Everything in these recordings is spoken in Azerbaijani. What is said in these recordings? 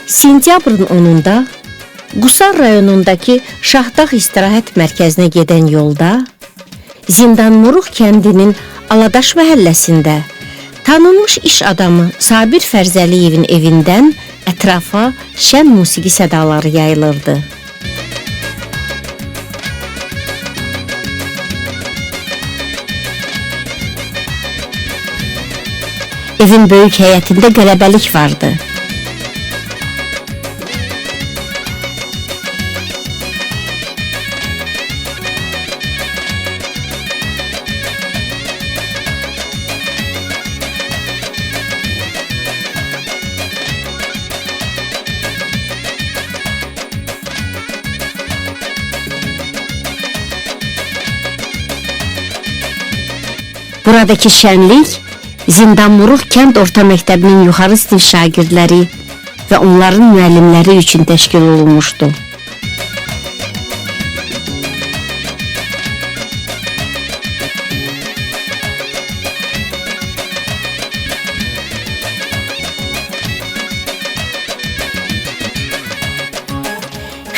Sentyabrın 10-unda Qusar rayonundakı Şahdağ istirahət mərkəzinə gedən yolda Zindanmuruq kəndinin Aladaş məhəlləsində tanınmış iş adamı Sabir Fərzəliyevin evindən ətrafa şən musiqi sədaları yayılırdı. Evin böyük həyətində qələbəlik vardı. Buradakı şənlik Zindanmuruq kənd orta məktəbinin yuxarı sinif şagirdləri və onların müəllimləri üçün təşkil olunmuşdu.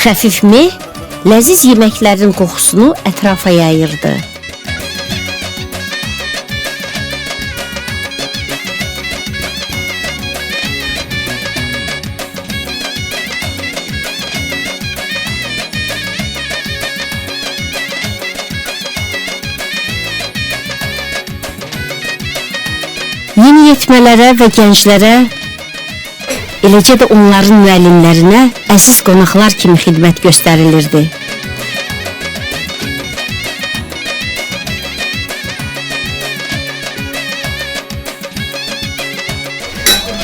Xəfif meh ləziz yeməklərin qoxusunu ətrafa yayırdı. Yeniyetmələrə və gənclərə, eləcə də onların müəllimlərinə əziz qonaqlar kimi xidmət göstərilirdi.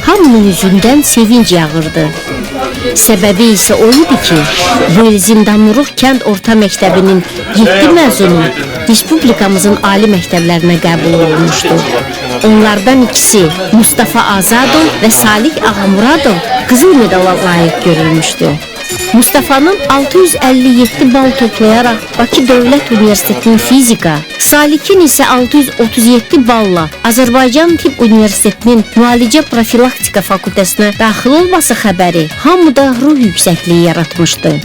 Hamının üzündən sevinc yağırdı. Səbəbi isə o idi ki, bu il Zindanmuruq kənd orta məktəbinin 7 məzunu Respublikamızın ali məktəblərinə qəbul olunmuşdu. Onlardan ikisi Mustafa Azadov və Salih Ağamuradov qızıl medala layiq görülmüşdü. Mustafanın 657 bal toplayaraq Bakı Dövlət Universitetinin fizika, Salikin isə 637 balla Azərbaycan Tibb Universitetinin müalicə profilaktika fakültəsinə daxil olması xəbəri hamıda ruh yüksəkliyi yaratmışdı.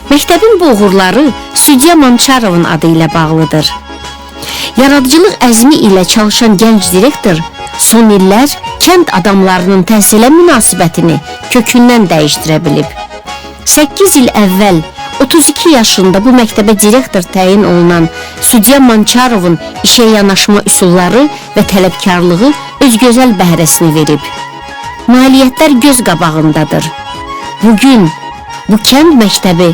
Məktəbin bu uğurları Sudya Mançarovun adı ilə bağlıdır. Yaradıcılıq əzmi ilə çalışan gənc direktor son illər kənd adamlarının təhsilə münasibətini kökündən dəyişdirə bilib. 8 il əvvəl 32 yaşında bu məktəbə direktor təyin olunan Sudya Mançarovun işə yanaşma üsulları və tələbkarlığı öz gözəl bəhrəsini verib. Nailiyyətlər göz qabağındadır. Bugün bu kənd məktəbi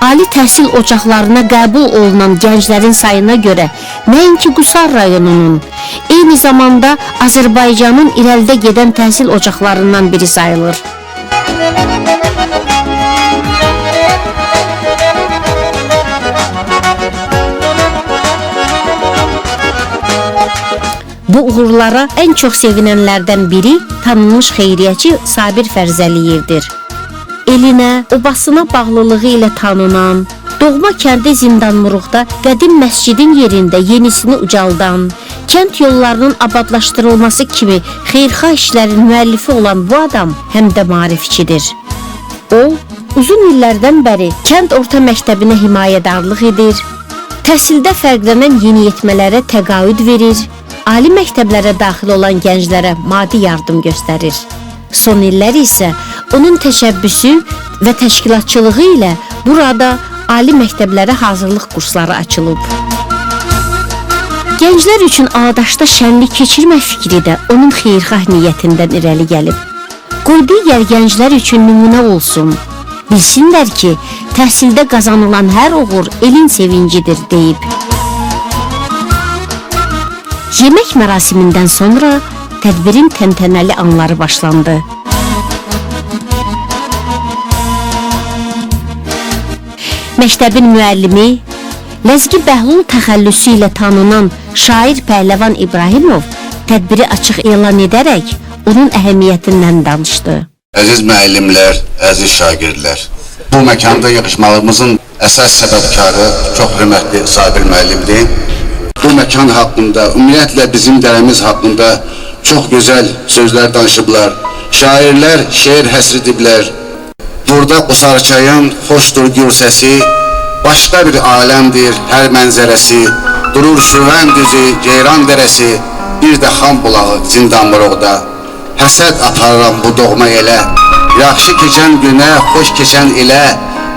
ali təhsil ocaqlarına qəbul olunan gənclərin sayına görə nəinki Qusar rayonunun, eyni zamanda Azərbaycanın irəlidə gedən təhsil ocaqlarından biri sayılır. Bu uğurlara ən çox sevinənlərdən biri tanınmış xeyriyyəçi Sabir Fərzəliyevdir. Elinə, obasına bağlılığı ilə tanınan, doğma kəndi Zindanmuruqda qədim məscidin yerində yenisini ucaldan, kənd yollarının abadlaşdırılması kimi xeyirxah işlərin müəllifi olan bu adam həm də maarifçidir. O, uzun illərdən bəri kənd orta məktəbinə himayədarlıq edir, təhsildə fərqlənən yeniyetmələrə təqaüd verir, ali məktəblərə daxil olan gənclərə maddi yardım göstərir. Son illər isə onun təşəbbüsü və təşkilatçılığı ilə burada ali məktəblərə hazırlıq kursları açılıb. Gənclər üçün Aladaşda şənlik keçirmə fikri də onun xeyirxah niyyətindən irəli gəlib. Qoy digər gənclər üçün nümunə olsun. Bilsinlər ki, təhsildə qazanılan hər uğur elin sevincidir deyib. Yemək mərasimindən sonra tədbirin təntənəli anları başlandı. Məktəbin müəllimi, Ləzgi Bəhlul təxəllüsü ilə tanınan şair Pəhləvan İbrahimov tədbiri açıq elan edərək onun əhəmiyyətindən danışdı. Əziz müəllimlər, əziz şagirdlər, bu məkanda yığışmağımızın əsas səbəbkarı çox hörmətli Sabir müəllimdir. Bu məkan haqqında, ümumiyyətlə bizim dərəmiz haqqında çox gözəl sözlər danışıblar. Şairlər şeir həsr ediblər. Burada Qusarçayın xoşdur gür səsi, başqa bir aləmdir hər mənzərəsi. Durur Şüvən düzü, Ceyran dərəsi, bir də xan bulağı Zindanmuruqda. Həsəd aparıram bu doğma elə, yaxşı keçən günə, xoş keçən ilə,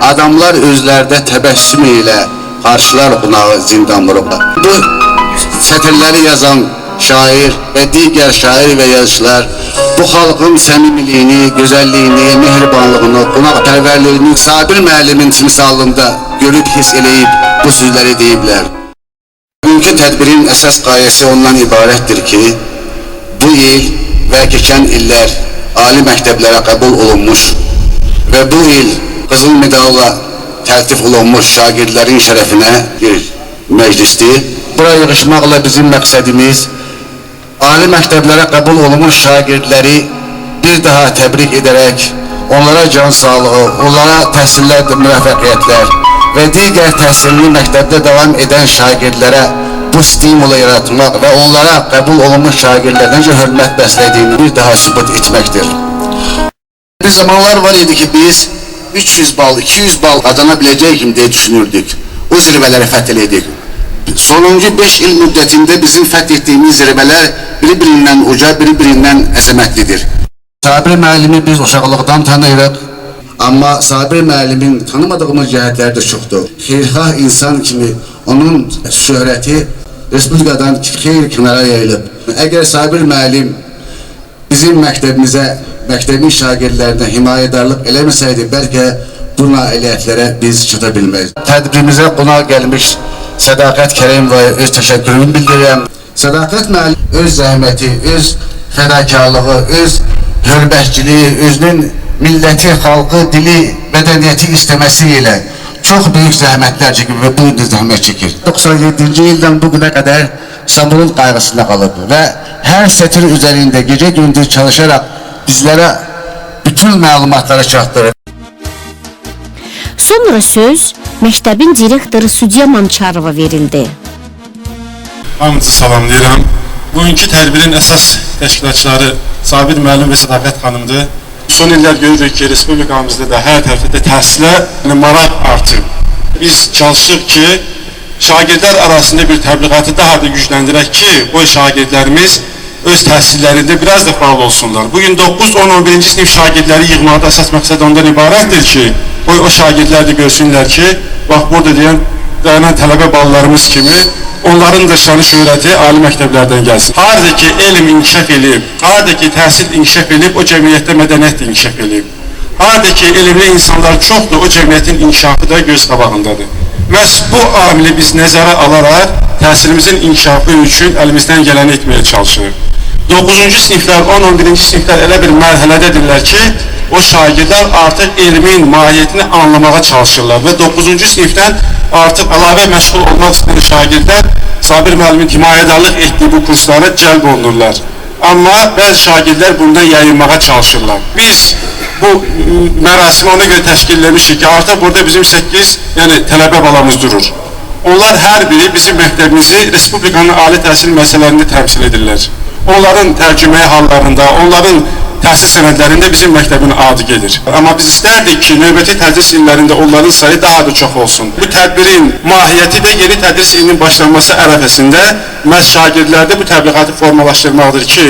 adamlar özlərdə təbəssüm ilə qarşılar qonağı Zindanmuruqda. Bu sətirləri yazan şair və digər şair və yazıçılar bu xalqın səmimiliyini, gözəlliyini, mehribanlığını, qonaqpərvərliyini Sabir müəllimin timsalında görüb hiss eləyib bu sözləri deyiblər. Bugünkü tədbirin əsas qayəsi ondan ibarətdir ki, bu il və keçən illər ali məktəblərə qəbul olunmuş və bu il qızıl medalla təltif olunmuş şagirdlərin şərəfinə bir məclisdir. Bura yığışmaqla bizim məqsədimiz ali məktəblərə qəbul olunmuş şagirdləri bir daha təbrik edərək onlara can sağlığı, onlara təhsillərdə müvəffəqiyyətlər və digər təhsilini məktəbdə davam edən şagirdlərə bu stimulu yaratmaq və onlara qəbul olunmuş şagirdlərə necə hörmət bəslədiyini bir daha sübut etməkdir. Bir zamanlar var idi ki biz 300 bal, 200 bal qazana biləcəyik deyə düşünürdük. O zirvələri fəth elədik. Sonuncu 5 il müddətində bizim fəth etdiyimiz zirvələr bir-birindən uca, bir-birindən əzəmətlidir. Sabir müəllimi biz uşaqlıqdan tanıyırıq. Amma Sabir müəllimin tanımadığımız cəhətləri də çoxdur. Xeyirxah insan kimi onun şöhrəti respublikadan xeyir kənara yayılıb. Əgər Sabir müəllim bizim məktəbimizə, məktəbin şagirdlərinə himayədarlıq eləməsəydi, bəlkə bu nailiyyətlərə biz çata bilməyiz. Tədbirimizə qonaq gəlmiş Sədaqət Kərimovaya öz təşəkkürümü bildirirəm. Sədaqət müəllim öz zəhməti, öz fədakarlığı, öz hörmətçiliyi, özünün milləti, xalqı, dili, mədəniyyəti istəməsi ilə çox böyük zəhmətlər çəkir və bu gün də zəhmət çəkir. 97-ci ildən bu günə qədər Samurun qayğısında qalıb və hər sətir üzərində gecə gündüz çalışaraq bizlərə bütün məlumatları çatdırır. Sonra söz məktəbin direktoru Sudya Mançarova verildi. Hamınızı salamlayıram. Bugünkü tədbirin əsas təşkilatçıları Sabir müəllim və Sədaqət xanımdır. Son illər görürük ki, respublikamızda da hər tərəfdə də təhsilə maraq artıb. Biz çalışırıq ki, şagirdlər arasında bir təbliğatı daha da gücləndirək ki, o şagirdlərimiz öz təhsillərində biraz da fəal olsunlar. Bugün 9, 10, 11-ci sinif şagirdləri yığmaqda əsas məqsəd ondan ibarətdir ki, o şagirdlər də görsünlər ki, bax burada deyən dayanan tələbə ballarımız kimi onların da şanı şöhrəti ali məktəblərdən gəlsin. Harada ki elm inkişaf eləyib, harada ki təhsil inkişaf eləyib, o cəmiyyətdə mədəniyyət də inkişaf eləyib. Harada ki elmli insanlar çoxdur, o cəmiyyətin inkişafı da göz qabağındadır. Məhz bu amili biz nəzərə alaraq təhsilimizin inkişafı üçün əlimizdən gələni etməyə çalışırıq. 9-cu siniflər, 10-11-ci siniflər elə bir mərhələdədirlər ki, o şagirdlər artıq elmin mahiyyətini anlamağa çalışırlar və 9-cu sinifdən artıq əlavə məşğul olmaq istəyən şagirdlər Sabir müəllimin himayədarlıq etdiyi bu kurslara cəlb olunurlar. Amma bəzi şagirdlər bundan yayınmağa çalışırlar. Biz bu mərasimi ona görə təşkil eləmişik ki, artıq burada bizim 8, yəni tələbə balamız durur. Onlar hər biri bizim məktəbimizi Respublikanın ali təhsil müəssisələrində təmsil edirlər. Onların tərcüməyi hallarında, onların təhsil sənədlərində bizim məktəbin adı gedir. Amma biz istərdik ki, növbəti tədris illərində onların sayı daha da çox olsun. Bu tədbirin mahiyyəti də yeni tədris ilinin başlanması ərəfəsində məhz şagirdlərdə bu təbliğatı formalaşdırmaqdır ki,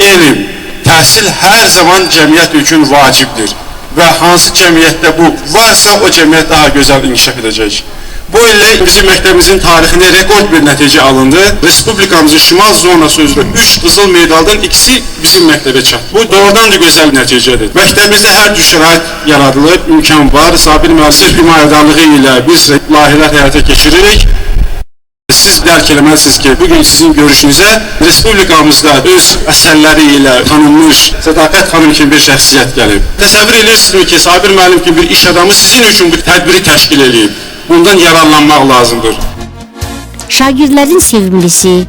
elm, təhsil hər zaman cəmiyyət üçün vacibdir və hansı cəmiyyətdə bu varsa, o cəmiyyət daha gözəl inkişaf edəcək. Bu illə bizim məktəbimizin tarixində rekord bir nəticə alındı. Respublikamızın şimal zonası üzrə 3 qızıl medaldan ikisi bizim məktəbə çatdı. Bu doğrudan da gözəl nəticədir. Məktəbimizdə hər cür şərait yaradılıb, imkan var. Sabir müəllim himayədarlığı ilə biz layihələr həyata keçiririk. Siz dərk eləməlisiniz ki, bugün sizin görüşünüzə Respublikamızda öz əsərləri ilə tanınmış Sədaqət xanım kimi bir şəxsiyyət gəlib. Təsəvvür edirsinizmi ki, Sabir müəllim kimi bir iş adamı sizin üçün bu tədbiri təşkil eləyib. Bundan yararlanmaq lazımdır. Şagirdlərin sevimlisi,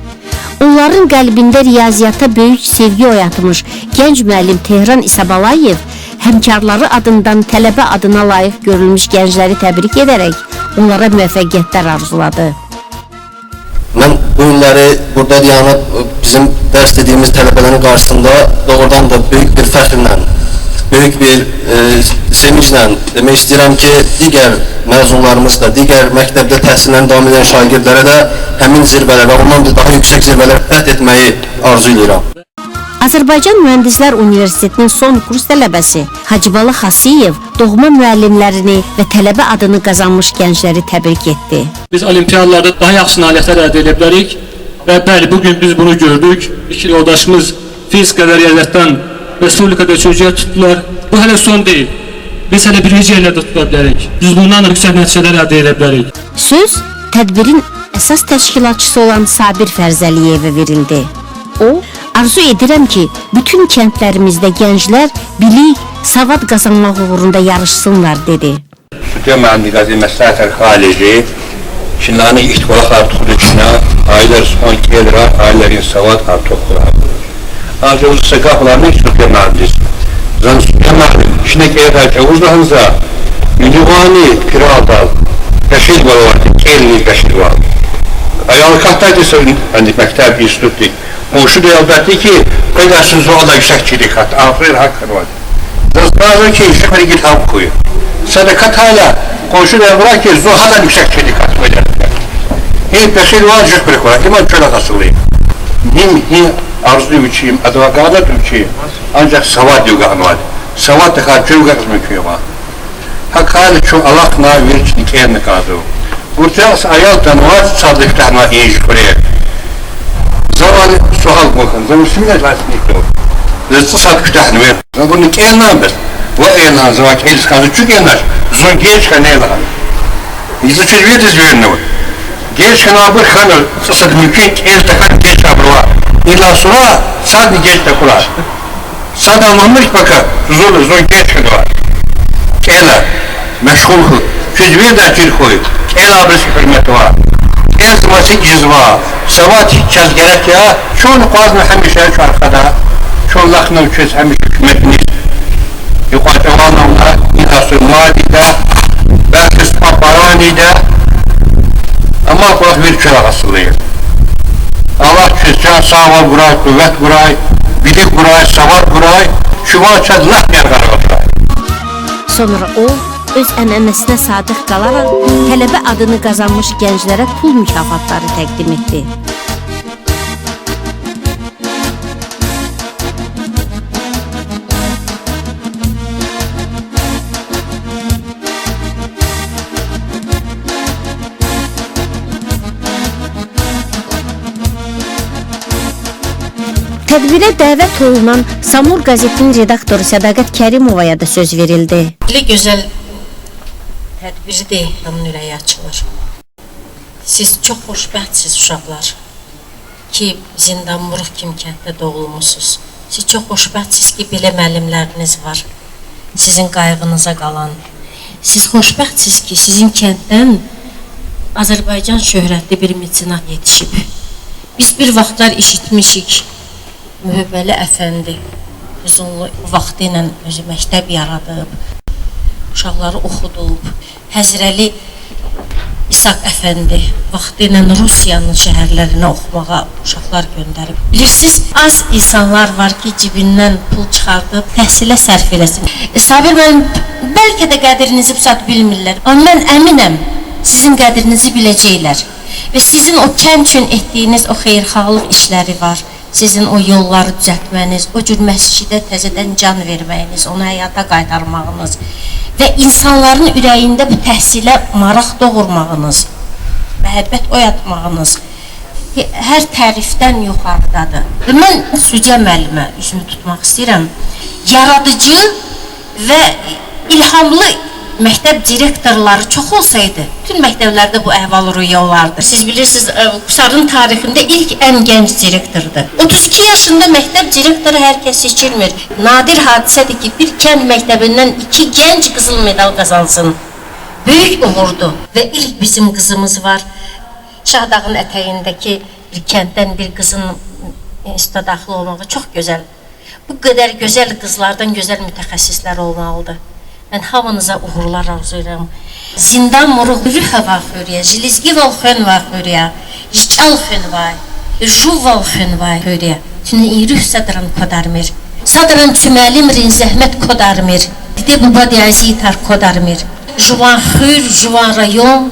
onların qəlbində riyaziyyata böyük sevgi oyatmış gənc müəllim Tehran İsabalayev həmkarları adından tələbə adına layiq görülmüş gəncləri təbrik edərək onlara müvəffəqiyyətlər arzuladı. Mən bu günləri burada dayanıb bizim dərs dediyimiz tələbələrin qarşısında doğrudan da böyük bir fəxrlə, böyük bir sevinclə demək istəyirəm ki, digər məzunlarımız da, digər məktəbdə təhsillərini davam edən şagirdlərə də həmin zirvələr və ondan da daha yüksək zirvələr fəth etməyi arzu edirəm. Azərbaycan Mühəndislər Universitetinin son kurs tələbəsi Hacıbala Xasiyev doğma müəllimlərini və tələbə adını qazanmış gəncləri təbrik etdi. Biz olimpiyadalarda daha yaxşı nailiyyətlər əldə edə bilərik və bəli, bugün biz bunu gördük. İki yoldaşımız fizika və riyaziyyatdan Respublikada üçüncüyə tutdular. Bu hələ son deyil. Biz hələ birinci yerlərdə tuta bilərik. Biz bundan da yüksək nəticələr əldə edə bilərik. Söz tədbirin əsas təşkilatçısı olan Sabir Fərzəliyevə verildi. O, arzu edirəm ki, bütün kəndlərimizdə gənclər bilik, savad qazanmaq uğrunda yarışsınlar, dedi. Sütye mühendisliği məsləhət xarici, Çinlərin ihtimalak artıqdır Çinə, aylar son gelir, ayların savad artıqdır. Ancaq o səqaflarını sütye mühendis. Zan sütye mühendis, Çinə gelir, uzahınza, ünvanı kirada, qəşil var vardı, kelli qəşil var. Ayal katdaydı məktəb institutdur. Qonşu da əlbəttə ki, qədər zuala yüksək çilikat, axir haqqı var. Zazı ki, şəfəri git haqq koyur. Sadakat hala, qonşu da bırak ki, zuhadan yüksək çilikat koyar. Hey, bəxil var, cık var, iman çölə asılıyım. Him, him arzu üçiyim, advokat üçiyim. Ancaq savad yuqan var. Savad da xarcı yuqan mümkün var. Hak hali şu Allah na virçnik elni qadı. Qurtals ayal danvar sadıqlarına iş kuruyor. Zaman sual bakın. Zaman şimdi lastik yok. Rızkı satışta ne? Bunu kenan biz. Bu elan zaman kelis kadı çünkü elan. Zon geç kan elan. İzle çözüyor düzgün ne? Geç kan abur kan sasad mümkün el takan geç abur var. İlla sonra sad geç de kurar. Sad anlamış baka zor zon geç kan var. Ela meşgul çözüyor da çir koyup. El abrisi hürmeti var. El zması cizva. Savat çaz gerek ya. Çoğunu qazını həmişə şu arkada. Çoğunu laxını uçuz həmişə hükümetiniz. Yukarı anlamda İnhasır Madi'de, belki Spaparani'de. Ama bak bir çırak asılıyor. Allah çizcan sağ ol buray, kuvvet buray, bilik buray, savat buray, şuva çaz lak yer buray. Sonra o, öz ənənəsinə sadiq qalaraq tələbə adını qazanmış gənclərə pul mükafatları təqdim etdi. Tədbirə dəvət olunan Samur qəzetinin redaktoru Sədaqət Kərimovaya da söz verildi. Elə gözəl tədbirdir, adamın ürəyi açılır. Siz çox xoşbəxtsiniz uşaqlar ki, Zindanmuruq kimi kənddə doğulmusunuz. Siz çox xoşbəxtsiniz ki, belə müəllimləriniz var, sizin qayğınıza qalan. Siz xoşbəxtsiniz ki, sizin kənddən Azərbaycan şöhrətli bir metsenat yetişib. Biz bir vaxtlar eşitmişik, Mühəbbəli Əfəndi uzunlu vaxtı ilə özü məktəb yaradıb, uşaqları oxudub. Həzrəli İsaq Əfəndi vaxtı ilə Rusiyanın şəhərlərinə oxumağa uşaqlar göndərib. Bilirsiniz, az insanlar var ki, cibindən pul çıxardıb təhsilə sərf eləsin. Sabir müəllim, bəlkə də qədrinizi bu saat bilmirlər. Amma mən əminəm, sizin qədrinizi biləcəklər. Və sizin o kənd üçün etdiyiniz o xeyirxahlıq işləri var. Sizin o yolları düzəltməniz, o cür məscidə təzədən can verməyiniz, onu həyata qaytarmağınız və insanların ürəyində bu təhsilə maraq doğurmağınız, məhəbbət oyatmağınız hər tərifdən yuxarıdadır. Və mən Süciyə müəllimə üzümü tutmaq istəyirəm. Yaradıcı və ilhamlı məktəb direktorları çox olsaydı, bütün məktəblərdə bu əhval-ruhiyyə olardı. Siz bilirsiniz, Qusarın tarixində ilk ən gənc direktordur. 32 yaşında məktəb direktoru hər kəs seçilmir. Nadir hadisədir ki, bir kənd məktəbindən iki gənc qızıl medal qazansın. Böyük uğurdur və ilk bizim qızımız var. Şahdağın ətəyindəki bir kənddən bir qızın instituta daxil olmağı çox gözəl. Bu qədər gözəl qızlardan gözəl mütəxəssislər olmalıdır. Mən hamınıza uğurlar arzu edirəm. Zindan muruq rühə vaxuriyə, jilizgi valxön vaxuriyə, Алхенвай, Жувалхенвай хөрэ. Түнэ ирүх садран кодармир. Садран чүмәлимрин зәхмәт кодармир. Диде бубад язи тар кодармир. Жуан хөр, жуан район,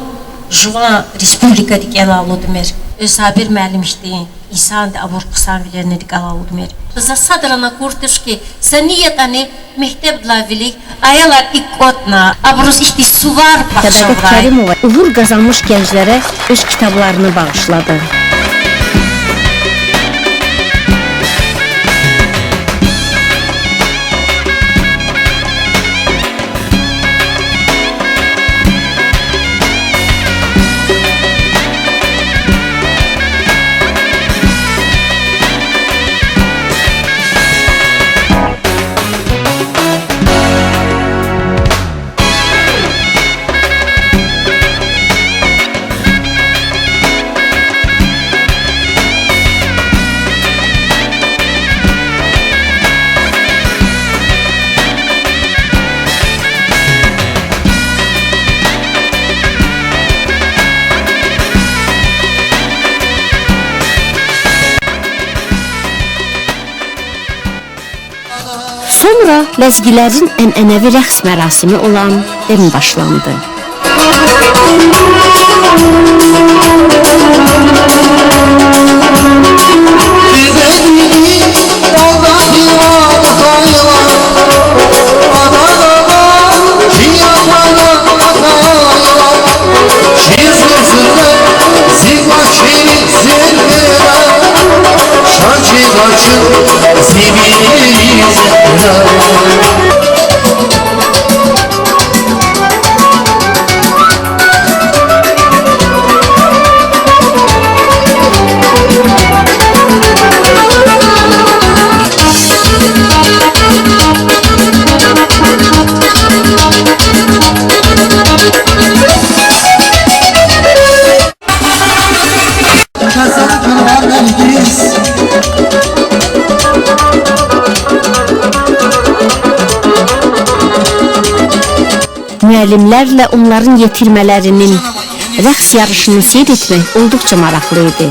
жуан республика дик элалудмир. Сабир müəllim işləyin. İnsan da abur qısan bilenlik alaludmir. За садрана куртышки, саниятани мехтеб длавилик, аялар икотна, абрус ихти сувар Sədaqət бахшаврай. Kərimova uğur qazanmış gənclərə öz kitablarını bağışladı. Sonra ləzgilərin ənənəvi rəqs mərasimi olan dem başlandı. Müəllimlərlə onların yetirmələrinin rəqs yarışını seyr etmək olduqca maraqlı idi.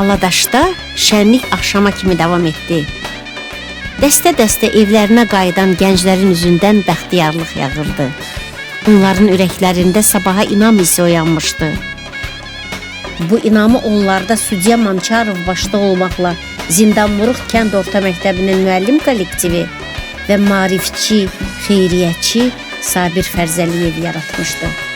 Aladaşda şənlik axşama kimi davam etdi. Dəstə-dəstə evlərinə qayıdan gənclərin üzündən bəxtiyarlıq yağırdı. Onların ürəklərində sabaha inam hissi oyanmışdı. Bu inamı onlarda Sudya Mançarov başda olmaqla Zindanmuruq kənd orta məktəbinin müəllim kollektivi və maarifçi, xeyriyyəçi Sabir Fərzəliyev yaratmışdı.